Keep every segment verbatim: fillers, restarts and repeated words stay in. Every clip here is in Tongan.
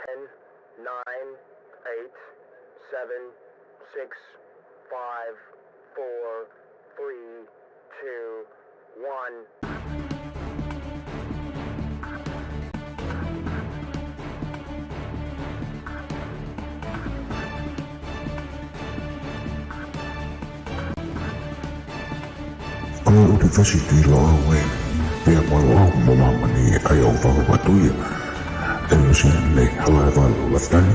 Ten, nine, eight, seven, six, five, four, three, two, one. Ko e University Loʻau ē, pea mo Loʻau mo Māmani, ʻa ia ʻoku fakapatau ia ʻe Luseane Halaevalu Lafitani,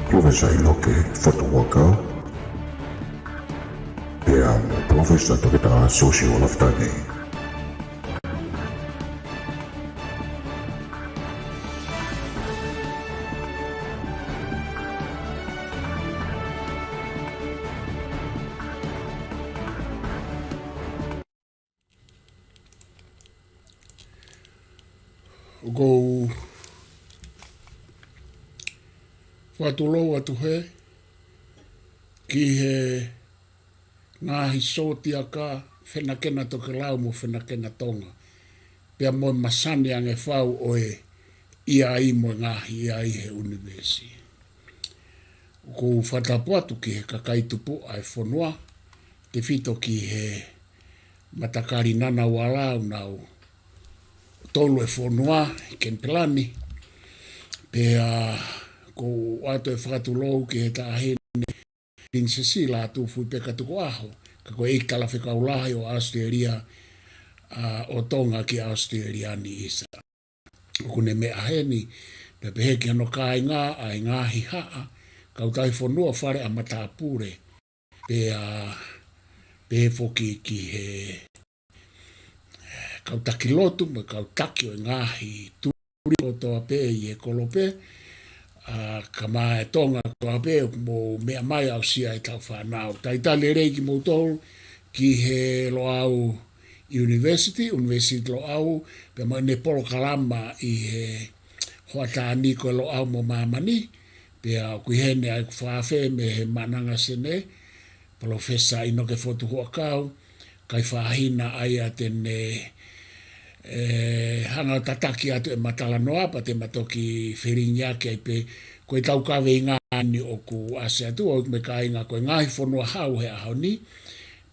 Professor ʻInoke Fotu Huʻakau, pea mo Professor Toketā Siosiua Lafitani. ʻOku ou fakatulou atu hē ki he ngaahi sōtiaka Fenakena Tokelau mo Fenakena Tonga, pea mo e masani ange fau ʻo e ʻi ai mo e ngaahi ʻi ai he ʻunivēsi. ʻOku ou fakatapu atu ki he kakai tupuʻa e fonua, tefito ki he matakali Ngunnawal ʻoku nau tolu e fonua ʻi Kenipela ni, pea ʻoku ou ʻoatu e fakatulou ki he Taʻahine Pilinisesi Lātūfuipeka Tukuʻaho, ka ko e ʻEiki Talafekau Lahi ʻo ʻAositelēlia, ʻa, ʻo Tonga ki ʻAositelēlia ni ʻisa. ʻOku ne meʻa heni, pea pehē ki hono kāinga, ʻa e ngaahi haʻa, kautauhifonua, fale ʻa matāpule, pea pehē foki ki he kau taki lotu, mo e kau taki ʻo e ngaahi tuli kotoa pē ʻi he kolope, ʻa, kaeʻumaʻā e Tonga kotoa pē, ʻoku mou meʻa mai aʻusia ʻetau fānau. Talitali lelei kimoutolu ki he Loʻau University, University Loʻau, pea mo ʻene polokalama ʻi he hoʻatā ni ko e Loʻau mo Māmani, pea ʻoku ʻi heni ʻa ʻeku fakaafe mei he Maʻananga Senē, Professor ʻInoke Fotu Huʻakau, kae fāhina ai ʻa ʻene, ē, hanga ʻo tataki atu ʻema talanoa, pea te ma toki felingiʻaki ai pē, ko ʻetau kaveinga ni ʻoku ʻasi atu, ʻoku mou kāinga, ko e ngaahi fonua hau he ʻaho ni,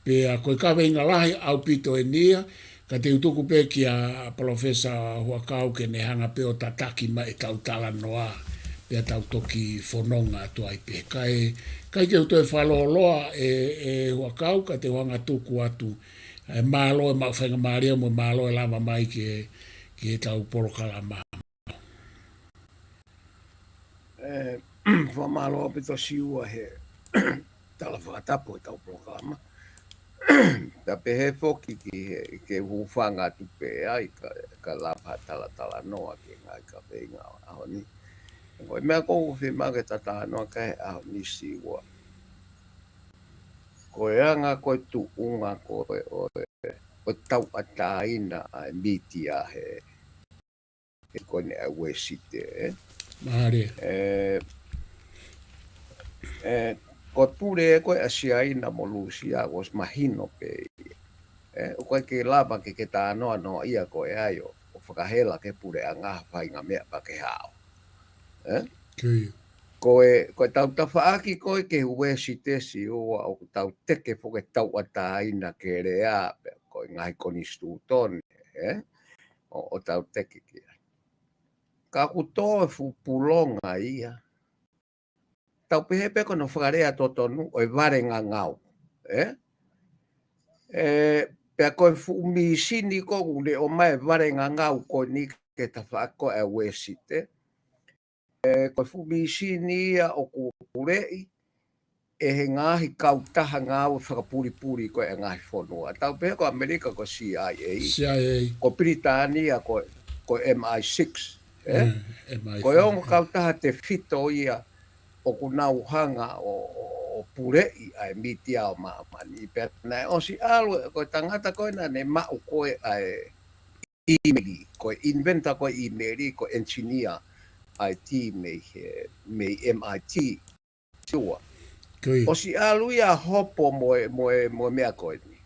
pea ko e kaveinga lahi ʻaupito eni ia, ka te u tuku pē kia Professor Huʻakau ke ne hanga pē ʻo tataki mai ʻetau talanoa, pea tau toki fononga atu ai pē. Kae, ʻikai ke u toe fakalōloa ē, ē Huʻakau, ka te u hanga ʻo tuku atu, ē, mālō e maʻu faingamālie mo mālō e lava mai ki he, ki heʻetau polokalama. Ē, fakamālō ʻaupito Siua he tala fakatapu ʻetau polokalama. Pea pehē foki ki he, ke u hūfanga atu pē ai ka, ka lava ha talatalanoa ki he ngaahi kaveinga ʻo e ʻaho ni. Ko e meʻa ʻoku ou fiemaʻu ke ta talanoa ki ai he ʻaho ni Siua, ko e anga ko e tuʻunga ko e, ʻo e, ʻo e tauʻatāina ʻa e mītia he he ko eni ʻa e Uēsite, ē? Mālie. Ē, ē, ko e pule ko ē ʻa Siaina mo Lūsia, kuo ʻosi mahino pē ia. Ē, ʻoku ʻikai ke lava ke ke talanoa noa ia ko e ʻai ʻo, ʻo fakahela ki he puleʻanga ha faʻahinga meʻa pea ke hao. Ē? Ko ia. Ko e, ko ʻetau tafaʻaki ko ē ki he Uēsite Siua ʻoku tau teke foki e tauʻatāina kelea, pea ko e ngaahi konisitūtone, ē? ʻO, ʻo tau teke ki ai. Ka ʻoku tō e fuʻu pulonga ia. Tau pehē pē ko hono fakalea totonu ʻo e vale ngangau. Ē? Ē, pea ko e fuʻu mīsini ko ē ʻoku ne ʻomai e vale ngangau ko eni ki he tafaʻaki ko ē ʻa e Uēsite. Ē, ko e fuʻu mīsini ia ʻoku puleʻi ʻe he ngaahi kautaha ngāue fakapulipuli ko ē ʻa e ngaahi fonua. Tau pehē ko ʻAmelika ko e C I A. C I A. Ko Pilitānia ko, ko e M I six, ē? Ē, M I five. Ko e ongo kautaha tefito ia ʻoku nau hanga ʻo, ʻo, ʻo puleʻi ʻa e mītia ʻo māmani. Pea naʻe ʻosi ʻalu, ko e tangata ko ē naʻa ne maʻu ko ē ʻa e ʻīmeli, ko e inventor ko ē ʻīmeli, ko e engineer I T mei he, mei M I T, Siua. Ko ia. ʻOsi ʻalu ia hopo mo e, mo e, mo e meʻa ko eni.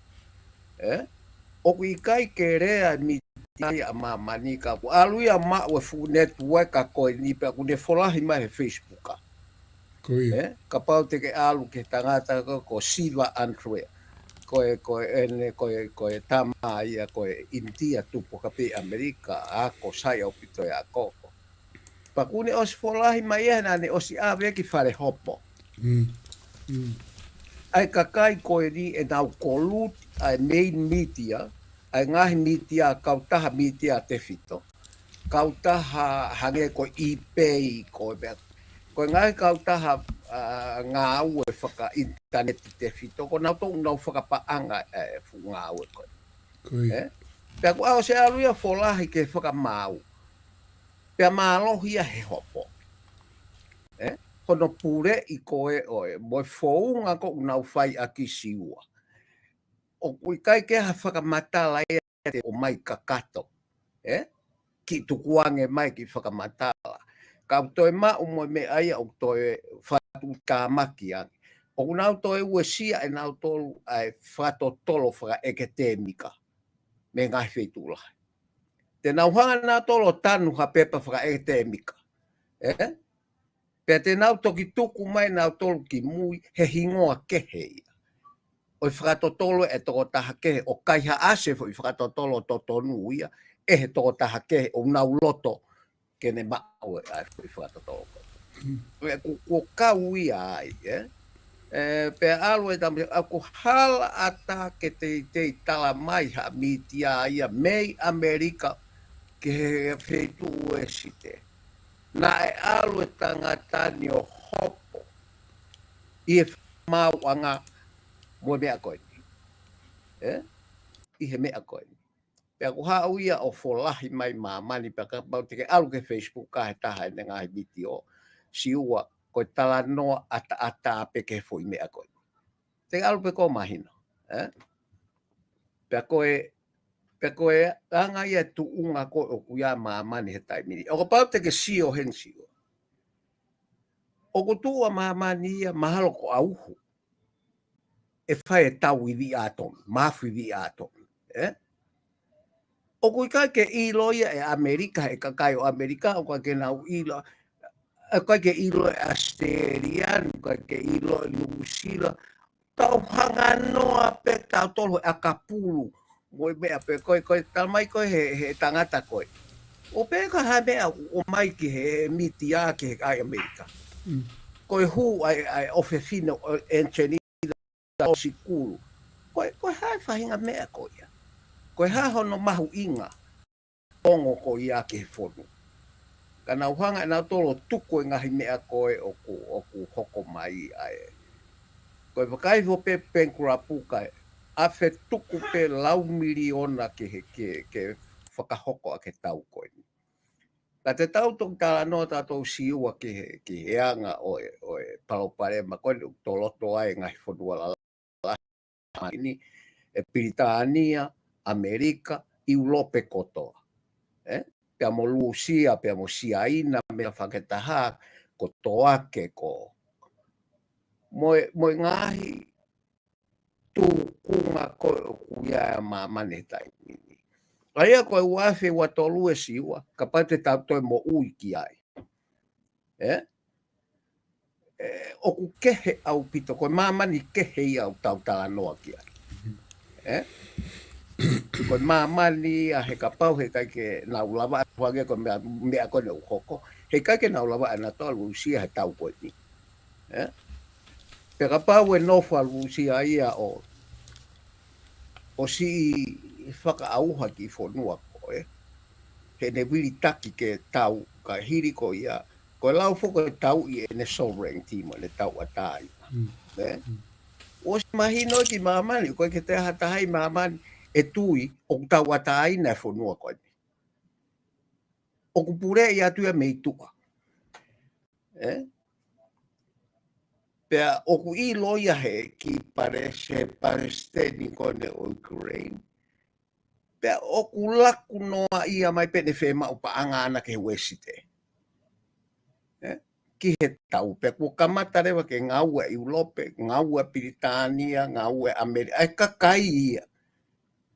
Ē? ʻOku ʻikai ke lea mi ʻa māmani ka ʻoku ʻalu ia maʻu e fuʻu network ko eni pea ʻoku ne folahi mai he Facebook. Ko ia. Ē? Kapau te ke ʻalu ki he tangata ko, ko Siva Andrea. Ko e, ko e, ʻene, ko e, ko e tama ia, ko e ʻInitia tupu ka pē ʻAmelika, ako sai ʻaupito e ako. Pea ʻoku ne ʻosi folahi mai ia, naʻa ne ʻosi ʻave ki fale hopo. Mm. Mm. ʻA e kakai ko eni ʻenau koluti, ʻa e main media, ʻa e ngaahi media, kautaha media tefito. Kautaha hangē ko e eBay, ko e meʻa, ko e ngaahi kautaha, ā, ngāue fakaʻinitaneti tefito, ko nautolu ʻoku nau fakapaʻanga e fuʻu ngāue ko ē. Ko ia. Ē? Pea ʻoku ʻosi ʻalu ia folahi ke fakamaau. Pea mālohi ia he hopo. Ē? Hono puleʻi ko ē ʻo e, mo e founga ko ē ʻoku nau fai ʻaki Siua. ʻOku ʻikai ke ha fakamatala ia te ʻomai kakato. Ē? Kiʻi tukuange mai kiʻi fakamatala. Ka ʻoku toe maʻu mo e meʻa ia ʻoku toe fatu tāmaki ange. ʻOku nau toe uesia ʻe nautolu ʻa e fakatotolo fakaʻeketemika mei he ngaahi feituʻu lahi. Te nau hanga nautolu ʻo tanu ha pepa fakaʻeketemika. Ē? Pea te nau toki tuku mai nautolu ki mui he hingoa kehe ia. ʻO e fakatotolo ʻe tokotaha kehe, ʻo kaihaʻasi e foʻi fakatotolo totonu ia, ʻe he tokotaha kehe ʻoku nau loto ke ne maʻu ʻa e foʻi fakatotolo ko ē. Mm. Ē, ʻoku, ʻoku kau ia ai, ē? Ē, pea ʻalu e tama, ʻoku hala ʻatā ke teitei tala mai ha media ia mei ʻAmelika ki he feituʻu Uēsite. Naʻe ʻalu e tangata ni ʻo hopo ʻi he maauʻanga mo e meʻa ko eni. Ē? ʻI he meʻa ko eni. Pea ʻoku haʻu ia ʻo folahi mai māmani pea kapau te ke ʻalu ki he Facebook ʻa e taha ʻene ngaahi vitiō, Siua, ko e talanoa ʻataʻatā pē ki he foʻi meʻa ko eni. Te ke ʻalu pē koe ʻo mahino. Ē? Pea ko e, pea ko e anga ia e tuʻunga ko ē ʻoku ʻi ai māmani he taimi ni. ʻO kapau te ke sio heni Siua. ʻOku tuʻu ʻa māmani ia mahalo ko ʻauhu. ʻE fai e tau ivi ʻatonu, mafu ivi ʻatonu. Ē? ʻOku ʻikai ke ʻilo ia ʻe ʻAmelika, ʻe kakai ʻo ʻAmelika, ʻoku ʻikai ke nau ʻilo, ʻoku ʻikai ke ʻilo ʻe ʻAositelēlia, ʻoku ʻikai ke ʻilo ʻe Nuʻusila. Tau hanga noa pē tautolu he ʻakapulu. Mo e meʻa pē ko ē, ko e tala mai ko ē he, he tangata ko ē. ʻO pē ka ha meʻa ʻomai ki he, he media ki he ʻai ʻAmelika. Mm. Ko e hū ʻa e, ʻa e ʻofefine ʻo Anthony ʻo sikulu. Ko e, ko e hā e faʻahinga meʻa ko ia. Ko e hā hono mahuʻinga ongo ko ia ki he fonu. Ka nau hanga ʻe nautolu ʻo tuku e ngaahi meʻa ko ē ʻoku, ʻoku hoko mai ai. Ko e vakai ʻo pē pengkulapu ka ʻe ʻave tuku pē lau miliona ke he, ke, ke fakahoko ʻa e tau ko eni. Ka te tau toki talanoa tautolu Siua ki he, ki he anga ʻo e, ʻo e palopalema ko eni ʻoku toloto ai e ngaahi fonua lalahi ni, ʻe Pilitānia, ʻAmelika, ʻIulope kotoa. Ē? Pea mo Lūsia, pea mo Siaina, meʻa fakataha, ko Toake, ko. Mo e, mo e ngaahi tuʻunga ko ē ʻoku ʻi ai ʻa māmani he taimi ni. ʻA ia ko e ua afe ua tolu ē Siua, kapau te tau toe moʻui ki ai. Ē? Ē, ʻoku kehe ʻaupito, ko e māmani kehe ia ʻoku tau talanoa ki ai. Ē? Ko e māmani ia he kapau he ʻikai ke nau lava ʻo hangē ko e meʻa, meʻa ko eni ʻoku hoko. He ʻikai ke nau lava ʻo nau tau Lūsia he tau ko eni. Ē? Pea kapau ʻe nofo ʻa Lūsia ia ʻo, ʻo siʻi fakaʻauha ki he fonua ko ē. Heʻene vilitaki ke tau ka hili ko ia. Ko e lau foki ko e tau ʻi heʻene sovereignty mo ʻene tauʻatāina. Mm. Ē? Mm. ʻOsi mahino ki māmani, ʻoku ʻikai ke toe ʻi ai ha taha ʻi māmani ʻe tui ʻoku tauʻatāina e fonua ko eni. ʻOku puleʻi atu ia mei tuʻa. Ē? Pea ʻoku ʻilo ia he kiʻi palesiteni, he palesiteni ko eni ʻo Ukraine. Pea ʻoku laku noa ia mai pē ʻene fiemaʻu paʻanga ʻana ki he Uēsite. Ē? Ki he tau pē kuo kamata leva ke ngāue ʻIulope, ngāue Pilitānia, ngāue ʻAmelika, ʻa e kakai ia.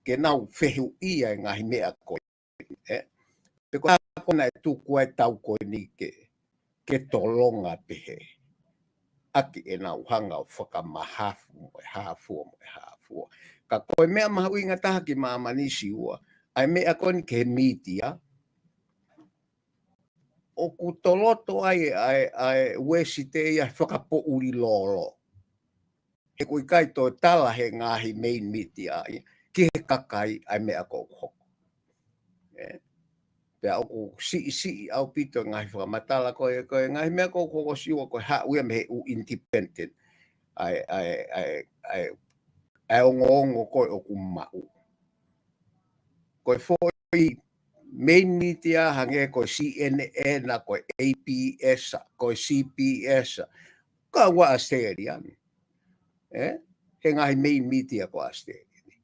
Ke nau fehuʻia e ngaahi meʻa ko ē. ē? Pe ko e hā ko ē naʻe tuku ai e tau ko eni ke, ke tolonga pehē ʻaki ʻenau hanga ʻo fakamahafu mo e hā fua mo e hā fua. Ka ko e meʻa mahuʻinga taha ki māmani Siua, ʻa e meʻa ko eni ki he mītia, ʻoku toloto ai ʻa e, ʻa e Uēsite ia he fakapoʻuli lōlō. He ʻoku ʻikai toe tala he ngaahi main media ia ki he kakai ʻa e meʻa ʻoku hoko. Ē? Pea ʻoku siʻisiʻi ʻaupito e ngaahi fakamatala ko e, ko e ngaahi meʻa ʻoku hoko Siua ko e haʻu ia mei he ʻū independent. ʻA e, ʻa e, ʻa e, ʻa e, ʻa e ongoongo ko ē ʻoku maʻu. Ko e foʻi main media hangē ko e C N N, ko e A B S, ko e C B S, ka ua Australia ni. Ē? He ngaahi main media ko Australia ni.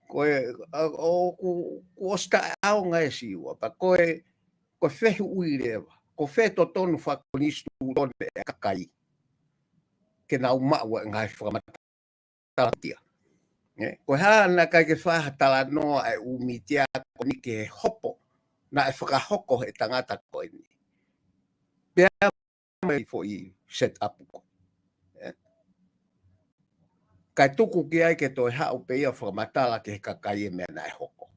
Ko e, ʻa, ʻoku, ʻoku ʻosi taʻeʻaonga e Siua, pea ko e, ko e fehuʻi leva, ko fē totonu fakakonisitūtone e kakai ke nau maʻu e ngaahi fakamatala mītia. Ē, ko e hā naʻe ʻikai ke fai ha talanoa e ʻū mītia ko eni ki he hopo naʻe fakahoko he tangata ko eni. Pea mai foʻi set up ko. Ē. Kae tuku ki ai ke toe haʻu pē ia fakamatala ki he kakai e meʻa naʻe hoko.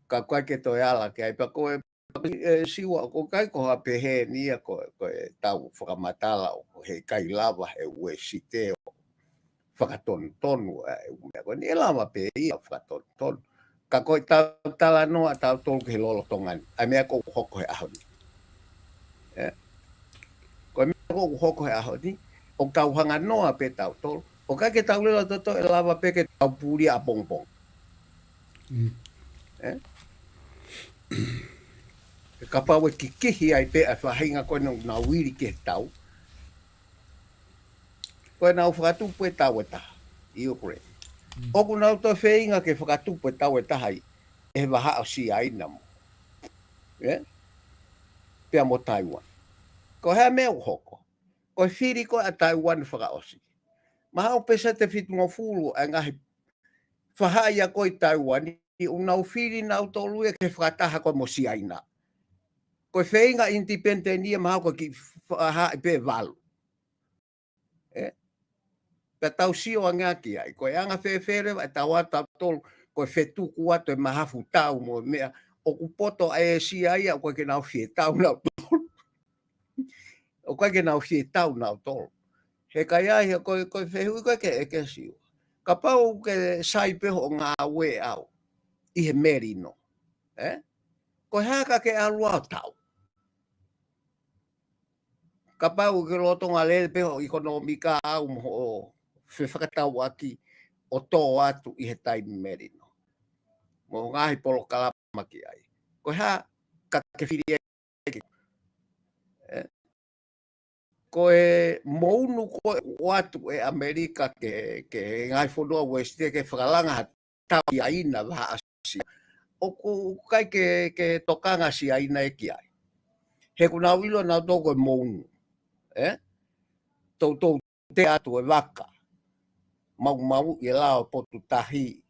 Ka ʻoku ʻikai ke toe ala ki ai pea ko e, ʻe Siua, ʻoku ʻikai ko ha pehē ni ia ko, ko e tau fakamatala ʻoku heʻikai lava he Uēsite ʻo fakatonutonu e ʻū meʻa ko eni, ʻe lava pē ia fakatonutonu. Ka ko e tau talanoa ʻa tautolu ki he lolotonga ni, ʻa e meʻa ʻoku hoko he ʻaho ni. Ē? Ko e meʻa ʻoku hoko he ʻaho ni, ʻoku tau hanga noa pē tautolu. ʻOku ʻikai ke tau lele ʻo toto ʻe lava pē ke tau puli ʻapongipongi. Mm. Ē? He kapau ʻe kikihi ai pē ʻa e faʻahinga ko eni ʻoku nau ili ki he tau. Ko ʻenau fakatupu e tau ʻe taha ʻi Ukraine. Mm. ʻOku nau toe feinga ke fakatupu e tau ʻe taha ʻi, ʻi he vahaʻa ʻo Siaina mo. Ē? Pea mo Taiwan. Ko e hā e meʻa ʻoku hoko? Ko e fili ko ē ʻa Taiwan fakaʻosi. Mahalo pē sete fitungofulu ʻa e ngaahi fahaʻi ia ko ē ʻi Taiwan, ʻoku nau fili nautolu ia ke fakataha ko ē mo Siaina. Ko e feinga independent ia mahalo ko e kiʻi fahaʻi pē valu. Ē? Pea tau sio ange ki ai, ko e anga fēfē leva ʻetau ʻa tautolu, ko e fetuku atu e mahafu tau mo e meʻa, ʻoku poto ʻa ʻĒsia ia, ʻoku ʻikai ke nau fie tau nautolu. ʻOku ʻikai ke nau fie tau nautolu. He ʻikai ai, he ko e, ko e fehuʻi ko ē ki he ʻEiki Siua. Kapau ʻoku ke sai pē hoʻo ngāue ʻau ʻi he melino. Ē? Ko e hā ka ke ʻalu ʻo tau? Kapau ʻoku ke lolotonga lele pē hoʻo ʻekonōmika ʻau mo hoʻo fefakatauʻaki ʻo tō atu ʻi he taimi melino. Mo e ngaahi polokalama ki ai. Ko e hā ka ke fili ai ki, ē? Ko e mounu ko ē ʻoatu ʻe ʻAmelika ke, ke ngaahi fonua Uēsite ke fakalanga ha tau Siaina vahaʻa Siaina. ʻOku ʻikai ke, ke tokanga Siaina ē ki ai. He ʻoku nau ʻilo nautolu ko e mounu. Ē? Toutou te atu e vaka. Maumauʻi e lao potu tahi.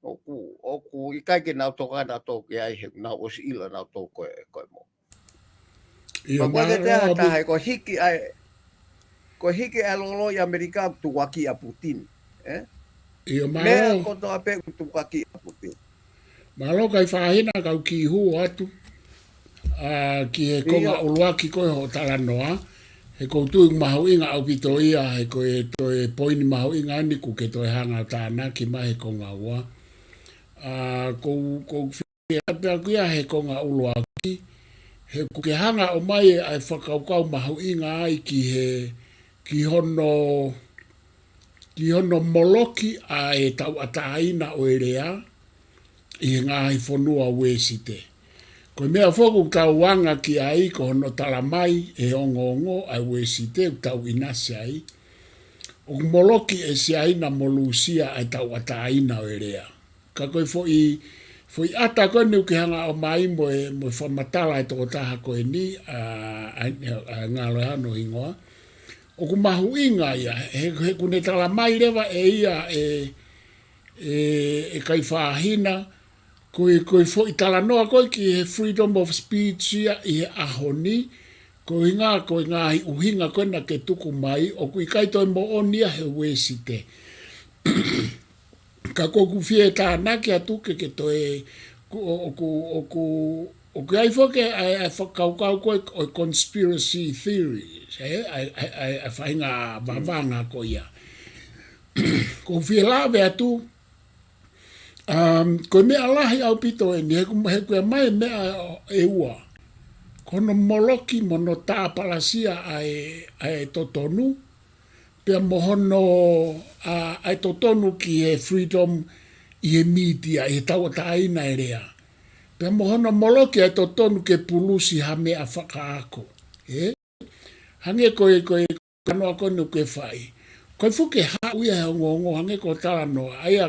ʻOku, ʻoku ʻikai ke nau tokanga nautolu ki ai he ʻoku nau ʻosi ʻilo nautolu ko e, ko e mounu. ʻIo, pea ko e ke mālō te aha ʻaupito. Taha, ko e hiki ʻa e, ko e hiki ʻa e lolo ʻi ʻAmelika ʻoku tukuakiʻi ʻa Putin, ē? ʻIo, meʻa mālō. Kotoa pē ʻoku tukuakiʻi ʻa Putin. Mālō Kaifahina, kau kiʻi hū atu, ā, ki he konga ʻuluaki ko ē hoʻo talanoa, he ʻoku ou tui ʻoku mahuʻinga ʻaupito ia, he ko e toe poini mahuʻinga eni ʻoku ke toe hanga ʻo tānaki mai he konga ua. Ā, ʻoku ou, ʻoku ou fie ʻatu ʻaku ia he konga ʻuluaki, he ʻoku ke hanga ʻo ʻomai ʻa e fakakaukau mahuʻinga ai ki he, ki hono, ki hono moloki ʻa e tauʻatāina ʻo e lea ʻi he ngaahi fonua Uēsite. Ko e meʻa foki ʻoku tau anga ki ai ko hono tala mai ʻe he ongoongo ʻa e Uēsite ʻoku tau ʻinasi ai, ʻoku moloki ʻe Siaina mo Lūsia ʻa e tauʻatāina ʻo e lea. Ka ko e foʻi, foʻi ʻata ko eni ʻoku ke hanga ʻo ʻomai mo e, mo e fakamatala e tokotaha ko eni, ā, ʻa, ʻa, ʻa Ngalo ʻa hono hingoa. ʻOku mahuʻinga ia, he, he ʻoku ne tala mai leva ʻe ia ʻe, ʻe, ʻe Kaifahina, ko e, ko e foʻi talanoa ko ē ki he freedom of speech ia ʻi he ʻaho ni, ko e ʻuhinga, ko e ngaahi ʻuhinga ko ena ke tuku mai, ʻoku ʻikai toe moʻoni ia he Uēsite. Ka ko ʻeku fie tānaki atu ke, ke toe, ko, ʻoku, ʻoku, ʻoku ʻi ai foki ʻa e, ʻa e fakakaukau ko ē ʻo e conspiracy theories, ē? ʻA e, ʻa e, ʻa e, ʻa e faʻahinga vavanga ko ia. Ko e fie lave atu, um, ko e meʻa lahi ʻaupito eni, he ʻoku, he ʻoku ʻomai e meʻa ʻe ua. Ko hono moloki mo hono tāpalasia ʻa e, ʻa e totonu, pea mo hono, ʻa, ʻa e totonu ki he freedom ʻi he mītia, ʻi he tauʻatāina e lea. Pea mo hono moloki ʻa e totonu ke pulusi ha meʻa fakaako. Ē? Hangē ko e, ko e talanoa ko eni ʻoku ke fai. Ko e fuʻu ke haʻu ia he ongoongo, hangē ko e talanoa. ʻA ia,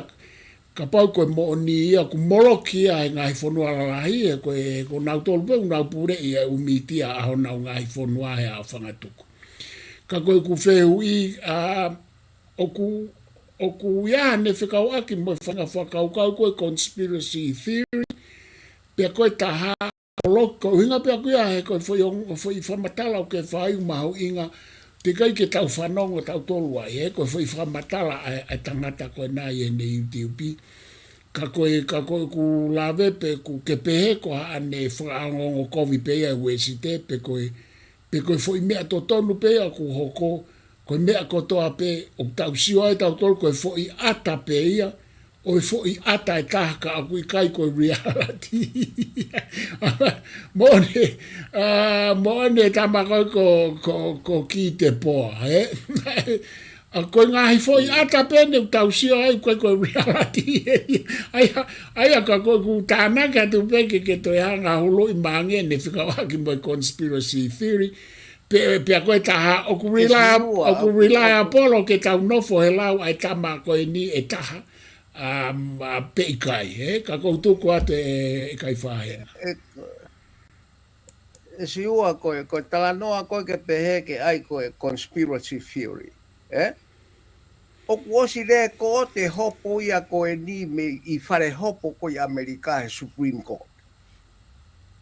kapau ko e moʻoni ia, ʻoku moloki ia he ngaahi fonua lalahi, ē, ko e, ko nautolu pē, ʻoku nau puleʻi e ʻū mītia ʻa honau ngaahi fonua he ʻaho fangatuku. Ka ko ʻeku fehuʻi, ʻa, ʻoku, ʻoku ʻi ai haʻane fekauʻaki mo e faʻahinga fakakaukau ko e conspiracy theory, pea ko e taha, ʻo lo-, ko e ʻuhinga pē ʻaku ia he ko e foʻi ong-, foʻi fakamatala ʻoku ke fai ʻoku mahuʻinga, teʻeki ai ke tau fanongo tautolu ai, ē, ko e foʻi fakamatala ʻa e, ʻa e tangata ko ena ʻi heʻene YouTube. Ka ko e, ka ko ʻeku lave pē ʻoku ke pehē ko haʻane fakaongoongo kovi pē ia ʻa e Uēsite, pe ko e, pe ko e foʻi meʻa totonu pē ia ʻoku hoko, ko e meʻa kotoa pē ʻoku tau sio ai tautolu ko e foʻi ʻata pē ia, ʻo e foʻi ʻata ʻe taha ka ʻoku ʻikai ko e reality. Moʻoni, ʻa, moʻoni e tama ko, ko, ko, ko Kitepoa, ē? ʻA, ko e ngaahi foʻi ʻata pē eni ʻoku tau sio ai ʻoku ʻikai ko e reality. ʻA ia, ʻa ia ka ko ʻeku tānaki atu pē ke, ke toe hanga huluʻi mai ange ʻene fekauʻaki mo e conspiracy theory. Pe, pea ko e taha, ʻoku rely, ʻoku rely apolo ke tau nofo he lau ʻa e tama ko eni ʻe taha, um, ʻa, pe ʻikai, ē? Ka ʻoku ou tuku atu ē, ʻe Kaifahina. ʻE, ʻe Siua ko e, ko e talanoa ko ē ke pehē ke ʻai ko e conspiracy theory, ē? ʻOku ʻosi lēkooti e hopo ia ko eni mei ʻi fale hopo ko ē ʻi ʻAmelika he Supreme Court.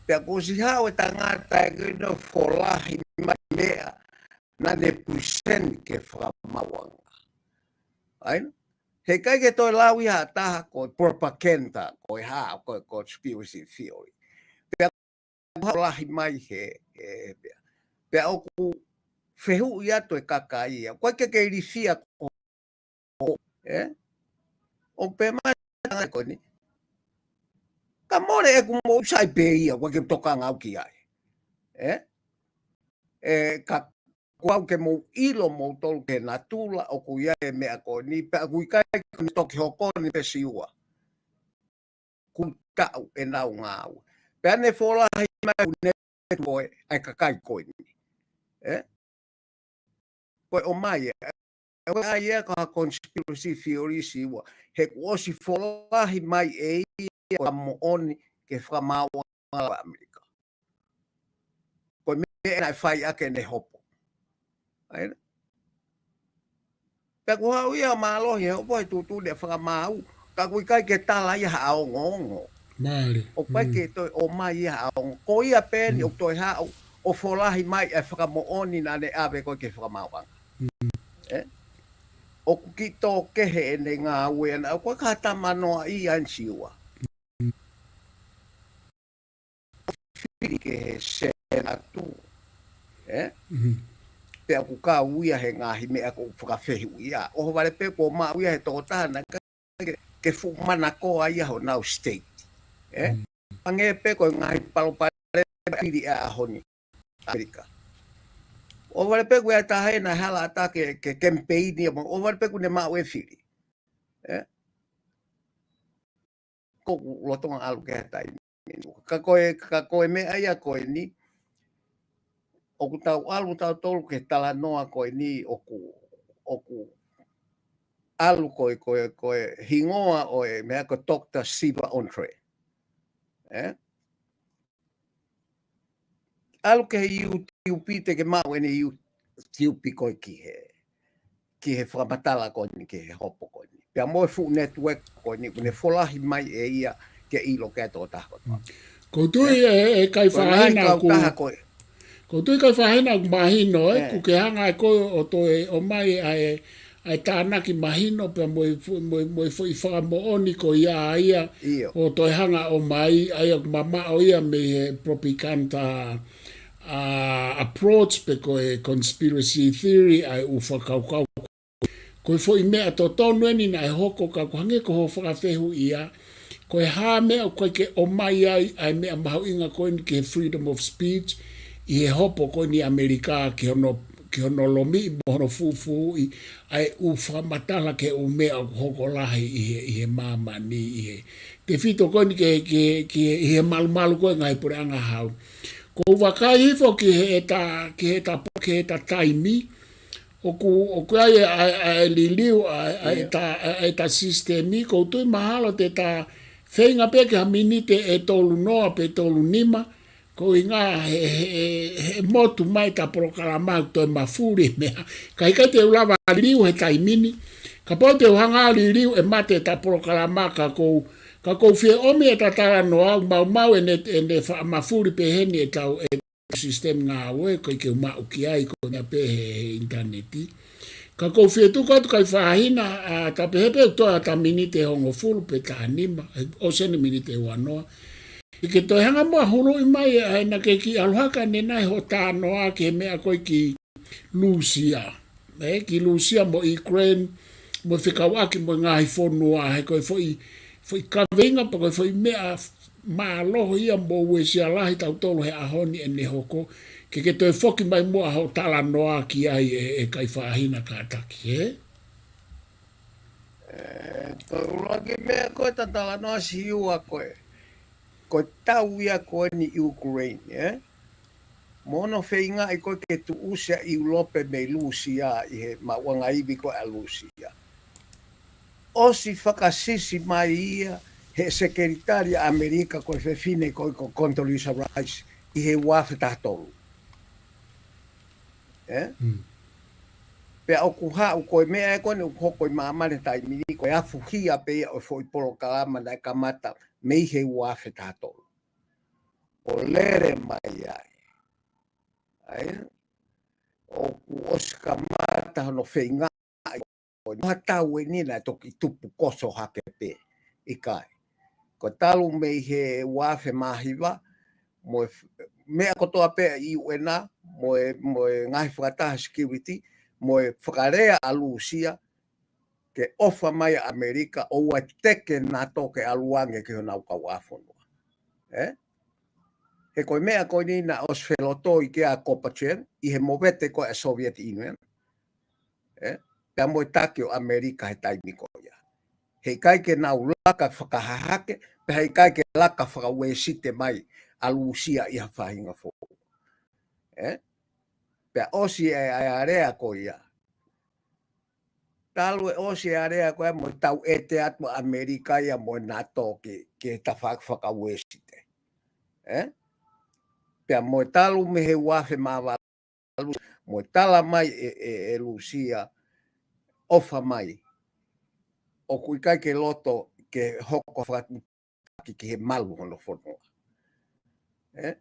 Pea kuo ʻosi haʻu e tangata ʻe kei no folahi mai meʻa naʻa ne present ke fakamaauʻanga. ʻAi, heʻikai ke toe lau ia ha taha ko e propaganda, ko e hā, ko e conspiracy theory. Pea folahi mai he, he, pea. Pea ʻoku fehuʻi atu e kakai ia. Ko e ke ke ilifia ko ē? ʻO pehē mai ko eni. Ka mole ʻeku moʻui sai pē ia, ʻoku ʻikai ke tokanga au ki ai. Ē? ʻE, ka kuo au ke mou ʻilo moutolu ke natula ʻoku ʻi ai e meʻa ko eni, pea ʻoku ʻikai ke ne toki hoko ni pē Siua. Kuo taʻu ʻenau ngāue. Pea ne folahi mai ʻoku ne tuʻu ʻa e kakai ko eni. Ē? Ko e ʻomai ē. ʻE ʻai ia ko ha conspiracy theory Siua. He kuo ʻosi folahi mai ʻe ia ko e moʻoni ke fakamaauʻanga ʻAmelika. Ko e meʻa naʻe fai ʻaki ʻene hopo. ʻAi, pea kuo haʻu ia mālohi he hopo he tuʻutuʻuni ʻa e fakamaau. Ka ʻoku ʻikai ke tala ia ha ongoongo. Mālie. ʻOku ʻikai ke toe ʻomai ia ha ongoongo. Ko ia pē eni ʻoku toe haʻu ʻo folahi mai e fakamoʻoni naʻa ne ʻave ko ē ke fakamaauʻanga. Ē? ʻOku kiʻi tō kehe ʻene ngāue ʻana, ʻoku ʻikai ha tama noa ia ʻeni Siua. Fili ki he Senate. Ē? Pea ʻoku kau ia he ngaahi meʻa ʻoku fakafehuʻia. ʻOhovale pē kuo maʻu ia he tokotaha naʻe ʻikai ke, ke fuʻu manakoa ia honau state. Ē? Hangē pē ko e ngaahi palopalema fili ʻa e ʻaho ni ʻAmelika. ʻOhovale pē kuo ʻi ai e taha naʻe hala ʻatā ke, ke kemipeini ia, ʻohovale pē kuo ne maʻu e fili. Ē? Ko ʻeku lolotonga ʻalu ki he taimi ni. Ka ko e, ka ko e meʻa ia ko eni, ʻoku tau ʻalu tautolu ki he talanoa ko eni ʻoku, ʻoku ʻalu ko e, ko e, ko e hingoa ʻo e meʻa ko Doctor Siva Entre. Ē? ʻAlu ki he YouTube, te ke maʻu ʻene YouTube ko ē ki he, ki he fakamatala ko eni, ki he hopo ko eni. Pea mo e fuʻu network ko ko eni, ʻoku ne folahi mai ʻe ia ke ʻilo ki ai ʻe he tokotaha kotoa. Ko u tui ʻe, ʻe Kaifahina, ko e ngaahi kautaha ko ē. Ko u tui Kaifahina ʻoku mahino, ē, ʻoku ke hanga ʻe koe ʻo toe ʻomai ʻa e, ʻa e tānaki mahino pea mo e fo-, mo e, mo e foʻi fakamoʻoni ko ia ia ʻo toe hanga ʻo ʻomai, ʻa ia ʻoku mamaʻo ia mei he propaganda, ʻa, approach pe ko e conspiracy theory, ʻa e ʻū fakakaukau. Ko e foʻi meʻa totonu eni naʻe hoko ka ʻoku hangē ko hoʻo fakafehuʻia, ko e hā e meʻa ʻoku ʻikai ke ʻomai ai ʻa e meʻa mahuʻinga ko eni ki he freedom of speech, ʻi he hopo ko eni ʻAmelika ki hono, ki hono lomiʻi mo hono fufuuʻi ʻa e ʻū fakamatala ki he ʻū meʻa ʻoku hoko lahi ʻi he, ʻi he māmani, ʻi he tefito ko eni ki he, ki he, ki he, ʻi he malumalu ko ē ngaahi puleʻanga hau. Ko u vakai hifo ki he ʻeta, ki he ʻeta, ki he ʻeta taimi, ʻoku, ʻoku ʻi ai ʻa e, ʻa e, ʻa e liliu, ʻa e, ʻa e ʻeta, ʻa e ʻeta sisitemi, ko u tui mahalo te ta feinga pē ki ha miniti ʻe tolu noa pe tolu nima, ko e ʻuhinga he, he, he, he motu mai ʻeta polokalama ʻoku toe mafuli meʻa. Ka ʻikai te u lava liliu he taimi ni, kapau te u hanga liliu ʻe mate ʻeta polokalama ka ko u, ka ko u fie ʻomi ʻeta talanoa, ʻoku maumau ʻene, ʻene fakamafuli pē heni ʻetau, ʻe sisitemi ngāue, ʻoku ʻikai ke u maʻu ki ai ko e meʻa pē he, he ʻinitaneti. Ka ko u fie tuku atu Kaifahina, ʻa, ta pehē pē ʻoku toe ʻata miniti ʻe hongofulu pe taha nima, ʻe, ʻosi eni miniti ʻe ua noa. ʻI ke toe hanga muʻa ʻo huluʻi mai, ʻa, ʻena ke kiʻi ʻalu hake ʻanenai hoʻo talanoa ki he meʻa ko ē ki Lūsia. ʻE, ki Lūsia mo Ukraine, mo fekauʻaki mo e ngaahi fonua, he ko e foʻi, foʻi kaveinga pe ko e foʻi meʻa mālohi ia mo uesia lahi tautolu he ʻaho ni ʻene hoko, ke ke toe foki mai muʻa hoʻo talanoa ki ai ʻe, ʻe Kaifahina kātaki, ē? ʻE, ko e ʻuluaki meʻa ko ē ʻeta talanoa Siua ko e, ko e tau ia ko eni Ukraine, ē? Mo hono feingaʻi ko ē ke tuʻusi ʻa ʻIulope mei Lūsia ʻi he maʻuʻanga ivi ko ē ʻa Lūsia. ʻOsi fakasisi mai ia he sekelitali ʻa ʻAmelika ko e fefine ko ē ko Condoleezza Rice ʻi he ua afe taha tolu. Ē? Pea ʻoku haʻu ko e meʻa ē ko eni ʻoku hoko ʻi māmani he taimi ni ko e afuhia pē ia ʻo e foʻi polokalama naʻe kamata mei he ua afe taha tolu. ʻO lele mai ai. ʻA ia, ʻoku ʻosi kamata hono feingaʻi ko e ha tau eni naʻe toki tupu koso hake pē, ʻikai. Ko e talu mei he ua afe mā hiva, mo e f-, meʻa kotoa pē ʻa e U N, mo e, mo e ngaahi fakataha security, mo e fakalea ʻa Lūsia, ke ʻofa mai ʻa ʻAmelika, ʻoua te ke nato ke ʻalu ange ki honau kauʻāfonua. Ē? He ko e meʻa ko eni naʻe ʻosi felotoi ki ai ʻa Gorbachev, ʻi he movete ko ē ʻa e Soviet Union. Ē? Pea mo e taki ʻo ʻAmelika he taimi ko ia. Heʻikai ke nau laka fakahahake, pea heʻikai ke laka fakauēsite mai ʻa Lūsia ʻi ha faʻahinga foʻou. Ē? Pea ʻosi e, e, e alea ko ia. Talu e ʻosi e alea ko ia mo e tau ʻete atu ʻa ʻAmelika ia mo e nato ki, ki he tafaʻaki fakauēsite. Ē? Pea mo e talu mei he ua afe mā valu, mo e tala mai ʻe, ʻe, ʻe Lūsia, ʻofa mai. ʻOku ʻikai ke loto ke hoko fakatu ki, ki he malu hono fonua. Ē?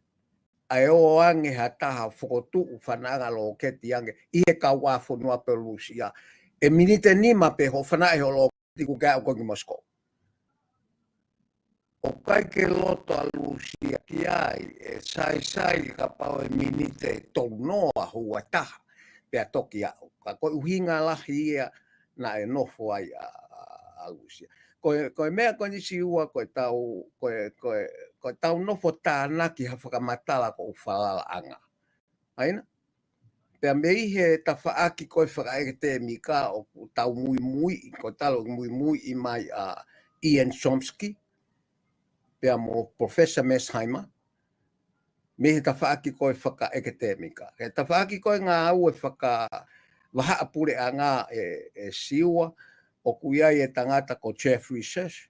ʻA e ō ange ha taha fokotuʻu fanaʻanga lōketi ange ʻi he kauʻāfonua pē ʻo Lūsia. ʻE miniti ʻe nima pē hoʻo fanaʻi hoʻo lōketi kuo ke aʻu koe ki Moscow. ʻOku ʻikai ke loto ʻa Lūsia ki ai, ʻe saisai kapau ʻe miniti ʻe tolu noa ʻo ua taha, pea toki aʻu. Ka ko e ʻuhinga lahi ia naʻe nofo ai ʻa, ʻa, ʻa Lūsia. Ko e, ko e meʻa ko eni Siua, ko e tau, ko e, ko e, ko e tau nofo tānaki ha fakamatala ko ʻoku falalaʻanga. ʻA ia, pea mei he tafaʻaki ko ē fakaʻeketemika ʻoku tau muimuiʻi, ko e talu muimuiʻi mai ʻa Ian Chomsky, pea mo Professor Mearsheimer, mei he tafaʻaki ko ē fakaʻeketemika. He tafaʻaki ko ē ngāue fakavahaʻapuleʻanga ʻe, ʻe Siua, ʻoku ʻi ai e tangata ko Jeffrey Sachs.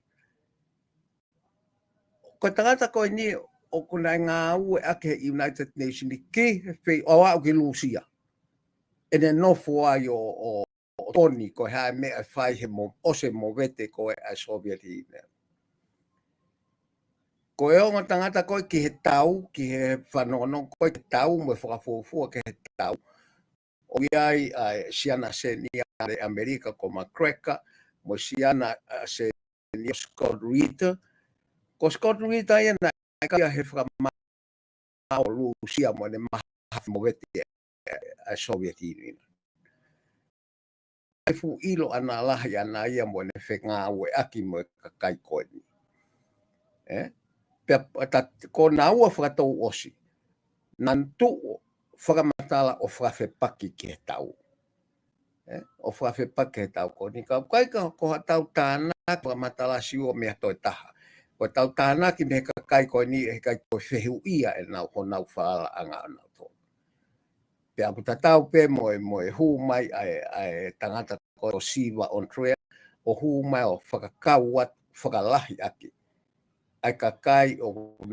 Ko e tangata ko eni ʻoku ne ngāueʻaki he United Nations ki he fei ʻo aʻu ki Lūsia. ʻEne nofo ai ʻo, ʻo, ʻo toni ko e hā e meʻa ʻe fai he mo, ʻosi e movete ko ē ʻa e Soviet Union. Ko e ongo tangata ko ē ki he tau, ki he fanongonongo ko ē ki he tau, mo e fakafuofua ki he tau. ʻOku ʻi ai ʻa e siana senior ʻa ʻAmelika ko McCracken, mo e siana, ʻa, senior Scott Ritter. Ko Scott Ritter ia naʻe kai he fakamā ʻo Lūsia mo ʻene mahafi movete ʻa e Soviet Union. ʻAi fuʻu ʻilo ʻana lahi ʻana ia mo ʻene fengāueʻaki mo e kakai ko eni. ʻE? Pea, ta, ko naua fakatouʻosi. Naʻa nau tuʻu ʻo fakamatala ʻo fakafepaki ki he tau. ʻE? ʻO fakafepaki ki he tau ko eni. Ka ʻoku ʻikai ko ha tau tānaki fakamatala Siua mei ha toe taha. Ko e tau tānaki mei he kakai ko eni ʻe ʻikai ko e fehuʻia ʻenau honau falalaʻanga ʻonautolu. Pea ʻoku tatau pē mo e, mo e hū mai ʻa e, ʻa e tangata ko Siva Autry, ʻo hū mai ʻo fakakau atu, fakalahi ʻaki ʻa e kakai ʻoku